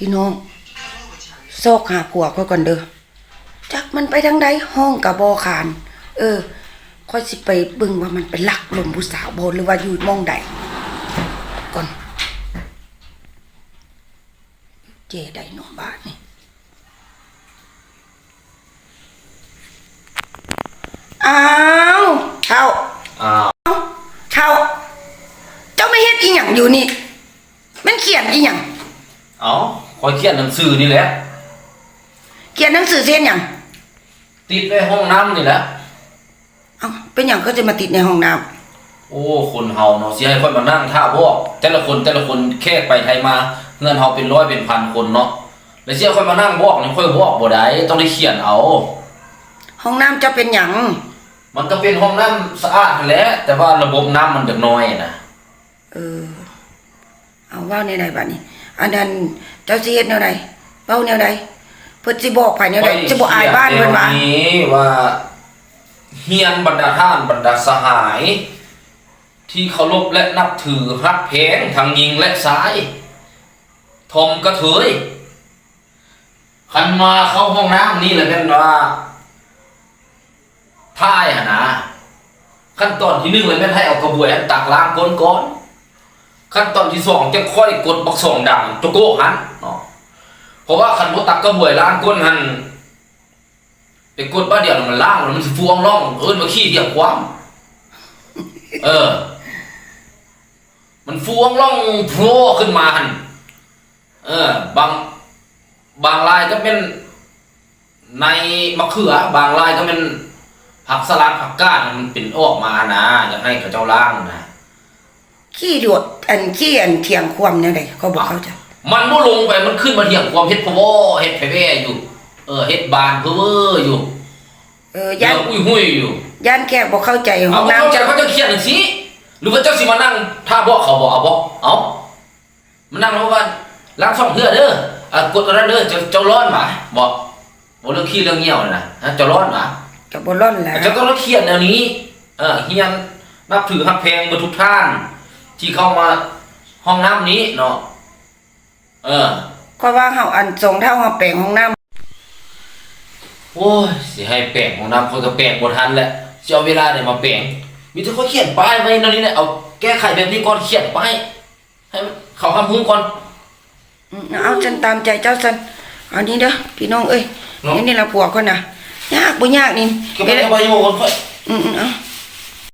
ພີ່ນ້ອງ ຊອກຫາຜົວຂ້ອຍກ່ອນເດີ. ຈັກມັນໄປທາງໃດ ຮ້ອງກະບໍ່ຂານ. ເອີ ຂ້ອຍຊິໄປເບິ່ງວ່າມັນໄປລັກລົມຜູ້ສາວບໍ່ ຫຼືວ່າຢູ່ໝ່ອງໃດກ່ອນ. ເຈໃດເນາະບາດນີ້. ອ້າວ ເຖົ້າ. ອ້າວ ເຖົ້າ ເຈົ້າມາເຮັດອີ່ຫຍັງຢູ່ນີ້? ແມ່ນຂຽນອີ່ຫຍັງ? ເອົ້າ ຂ້ອຍຂຽນໜັງສືນີ້ແຫຼະ. ຂຽນໜັງສືຊິເຮັດຫຍັງ? ຕິດໄວ້ຫ້ອງນ້ຳນີ້ແຫຼະ. ເອົ້າ ເປັນຫຍັງຄືຈະມາຕິດໃນຫ້ອງນ້ຳ? ໂອ້ ຄົນເຮົາເນາະ ຊິໃຫ້ຂ້ອຍມານັ່ງຖ້າບອກ ແຕ່ລະຄົນ ແຕ່ລະຄົນ ແຂກໄປໄທມາ ເຮືອນເຮົາເປັນຮ້ອຍເປັນພັນຄົນເນາະ ແລ້ວຊິໃຫ້ຂ້ອຍມານັ່ງບອກນີ້ ຂ້ອຍບອກບໍ່ໄດ້ ຕ້ອງໄດ້ຂຽນເອົາ. ຫ້ອງນ້ຳເຈົ້າເປັນຫຍັງ? ມັນກໍເປັນຫ້ອງນ້ຳສະອາດຫັ້ນແຫຼະ ແຕ່ວ່າລະບົບນ້ຳມັນຈັກໜ້ອຍນະ. ເອີ ເອົາ ເວົ້າແນວໃດບາດນີ້? ອັນນັ້ນ ເຈົ້າຊິເຮັດແນວໃດ? ເວົ້າແນວໃດ? ເພິ່ນຊິບອກໃຜແນວໃດ? ຊິບໍ່ອາຍບ້ານເພິ່ນຫວາ? ຂ້ອຍຊິຂຽນແນວນີ້ວ່າ ຮຽນບັນດາທ່ານ ບັນດາສະຫາຍ ທີ່ເຄົາລົບ ແລະ ນັບຖື ຮັກແພງ ທັງຍິງ ແລະ ຊາຍ ທອມ ກະເທີຍ. ຄັນມາເຂົ້າຫ້ອງນ້ຳນີ້ລະແມ່ນວ່າຖ່າຍຫັ້ນນາ, ຂັ້ນຕອນທີໜຶ່ງລະແມ່ນໃຫ້ເອົາກະບວຍຫັ້ນຕັກລ້າງກົ້ນກ່ອນ, ຂັ້ນຕອນທີສອງຈັ່ງຄ່ອຍກົດບັກສອງດັງໂຈະໂກະຫັ້ນເນາະ. ເພາະວ່າຄັນບໍ່ຕັກກະບວຍລ້າງກົ້ນຫັ້ນ ໄປກົດບາດດຽວລະມັນລ້າງລະມັນຊິຟວງລ່ອງ ເອີ້ນວ່າຂີ້ຖຽງຄວາມ. ເອີ ມັນຟວງລ່ອງໂພຂຶ້ນມາຫັ້ນ. ເອີ ບາງ ບາງລາຍກໍແມ່ນໃນມະເຂືອ, ບາງລາຍກໍແມ່ນຜັກສະຫຼັດ ຜັກກາດ ມັນເປັນອອກມານະ, ຢາກໃຫ້ເຂົາເຈົ້າລ້າງນະ. ຂີ້ຫຼວດ ອັນ ຂີ້ ອັນ ຖຽງຄວາມແນວໃດ? ຂ້ອຍບໍ່ເຂົ້າໃຈ. ມັນບໍ່ລົງໄປ, ມັນຂຶ້ນມາຖຽງຄວາມ ເຮັດພະວໍ ເຮັດແພແວຢູ່. ເອີ ເຮັດບານເພີເວີຢູ່. ເອີ ຢ້ານ ເອີ ອຸ້ຍຫຸ້ຍຢູ່. ຢ້ານແຂກບໍ່ເຂົ້າໃຈ. ເອົາ ຫ້ອງນ້ຳ ບໍ່ເຂົ້າໃຈ ເຂົາເຈົ້າຂຽນຈັ່ງຊີ້ ຫຼືວ່າເຈົ້າຊິມານັ່ງຖ້າບອກເຂົາບໍ່? ເອົາບໍ່? ເອົາ ມານັ່ງແລ້ວວ່າລ້າງສອງເທື່ອເດີ ອ່າ ກົດອັນນັ້ນເດີ. ເຈົ້າ ເຈົ້າຮ້ອນຫວາ? ບໍ່ ບໍ່ເລື່ອງຂີ້ເລື່ອງຍ່ຽວນະ. ຮະ ເຈົ້າຮ້ອນຫວາ? ກໍບໍ່ຮ້ອນແຫຼະ. ເຈົ້າຕ້ອງຂຽນແນວນີ້. ເອີ ຮຽນນັບຖືຮັກແພງເບິດທຸກທ່ານທີ່ເຂົ້າມາຫ້ອງນ້ຳນີ້ເນາະ. ເອີ ຂ້ອຍວ່າເຮົາ ອັນ ສອງເຖົ້າເຮົາແປງຫ້ອງນ້ຳ. ໂອ້ຍ ຊິໃຫ້ແປງຫ້ອງນ້ຳ ຂ້ອຍກໍແປງບໍ່ທັນແຫຼະ. ຊິເອົາເວລາໃດມາແປງ? ມີແຕ່ຂ້ອຍຂຽນປ້າຍໄວ້ແນວນີ້ແຫຼະ. ເອົາ ແກ້ໄຂແບບນີ້ກ່ອນ ຂຽນປ້າຍ ໃຫ້ເຂົາຮັບຮູ້ກ່ອນ. ອືມ ເອົາ ຊັ້ນຕາມໃຈເຈົ້າຊັ້ນ. ເອົານີ້ເດີພີ່ນ້ອງເອີຍ ເນາະ ນີ້ລະຜົວຂ້ອຍນະ. ຍາກບໍ່ຍາກນີ້ ເກັບໄວ້ ເອົາໄວ້ຢູ່ບ່ອນຂ້ອຍ. ອືມ ເອົາ